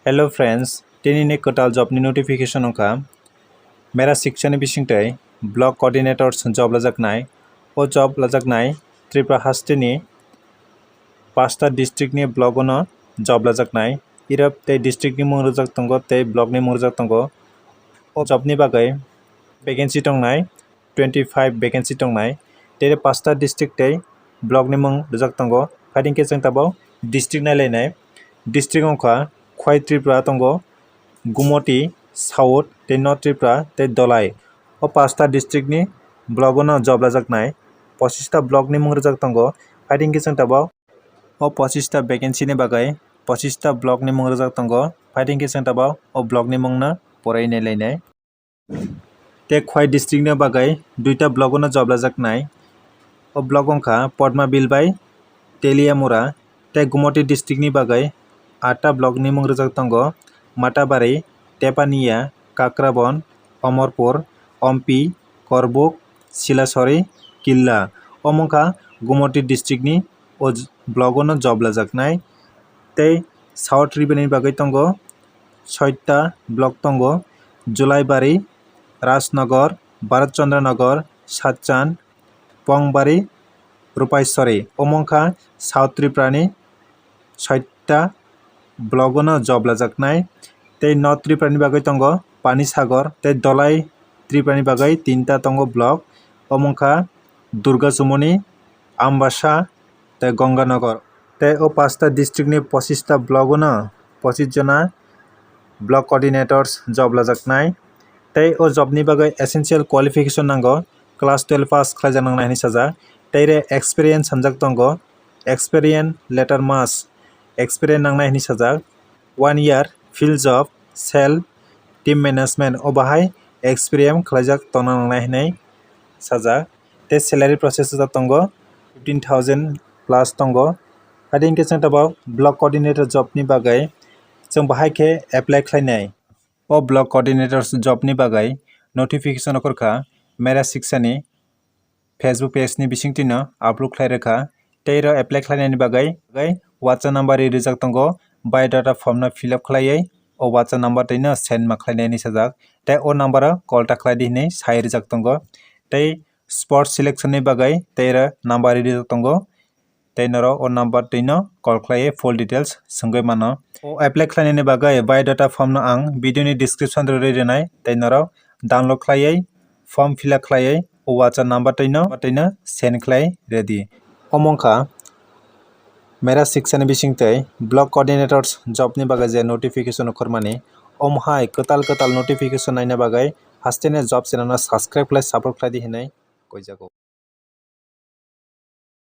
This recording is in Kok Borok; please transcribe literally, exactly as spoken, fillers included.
Hello friends, tini ni kwtal job ni notification wngkha. Mera Shiksha ni bisingtwi block coordinators job lajaknai. O job lajaknai Tripura haste ni pasta district ni block o no job lajaknai. Irab tei district ni mung rwjak tongo tei block ni mung rwjak tongo. O job ni bagwi vacancy tongnai, twenty five vacancy tongnai. Tei pasta district tei block ni mung rwjak tongo. Phaidi khe chwng tabuk district nailainai. District wngkha Khwai Tripura tongo, Gumoti, South tei North Tripura tei Dolai. O pasta district ni block o no job lajaknai. Pochista block ni mung rwjak tongo. Phaidi khe chwng tabuk o pochista vacancy ni bagwi pochista block ni mung rwjak tongo. Phaidi khe chwng tabuk o block ni mung no porai nailainai. Tei Khwai district ni bagwi duita block o no job lajaknai. O block wngkha Podma Bil bai Teliamura. Tei Gumoti district ni bagwi atta block ni mung rwjak tongo: Matabari, Tepania, Kakrabon, Omorpur, Ompi, Korbuk, Silasori, Killa. Omo wngkha Gumoti district ni o j-, block o no job lajaknai. Tei South Tripura ni bagwi tongo soita block tongo: Julaibari, Rajnagar, Bharat Chandra Nagar, Satchan, Pongbari, Rupaisori. Omo wngkha South Tripura ni soita block o no job lajaknai. Tei North Tripura ni bagwi tongo Panisagar tei Dolai Tripura ni bagwi tinta tongo block. Omo wngkha Durga Chumoni, Ambasa tei Ganganagar. Tei o pasta district ni pochista block o no pochis jona block coordinators job lajaknai. Tei o job ni bagwi essential qualification nango, class twelve pass khlaijak nangnai hinwi sajak. Tei re experience hamjak tongo, experience letter must, experience nangnai hinwi sajak. One year field job, sales, team management, o bahai experience khlaijak tongna nangnai hinwi sajak. Tei salary process o tongo fifteen thousand plus tongo. Adi hinkhe chwng tabuk block coordinator job ni bagwi chwng bahai khe apply khlainai. O block coordinator job ni bagwi notification okhorkha Mera Shiksha ni Facebook page ni bisingtwi no upload khlai rwkha. Tei ro apply khlainani bagwi, bagwi WhatsApp number ri rijak tongo, biodata form no fill up khlaiwi o WhatsApp number twi no send ma khlainai hinwi sajak. Tei o number o call ta khlai di hinwi sai rijak tongo. Tei spot selection ni bagwi tei ro number ri rijak tongo. Tei norok o number twi no call khlaiwi full details swngwi mano. O apply khlainani bagwi biodata form no ang video ni description ro ri rinai, tei norok download khlaiwi form fill up khlaiwi o WhatsApp number twi no, twi no send khlai ready. Omo wngkha Mera Shiksha ni bisingtwi block coordinators job ni bagwi je notification okhormani. Omo hai kwtal kwtal notification naina bagwi haste ni job channel no subscribe khlai support khlai di hinwi koijago.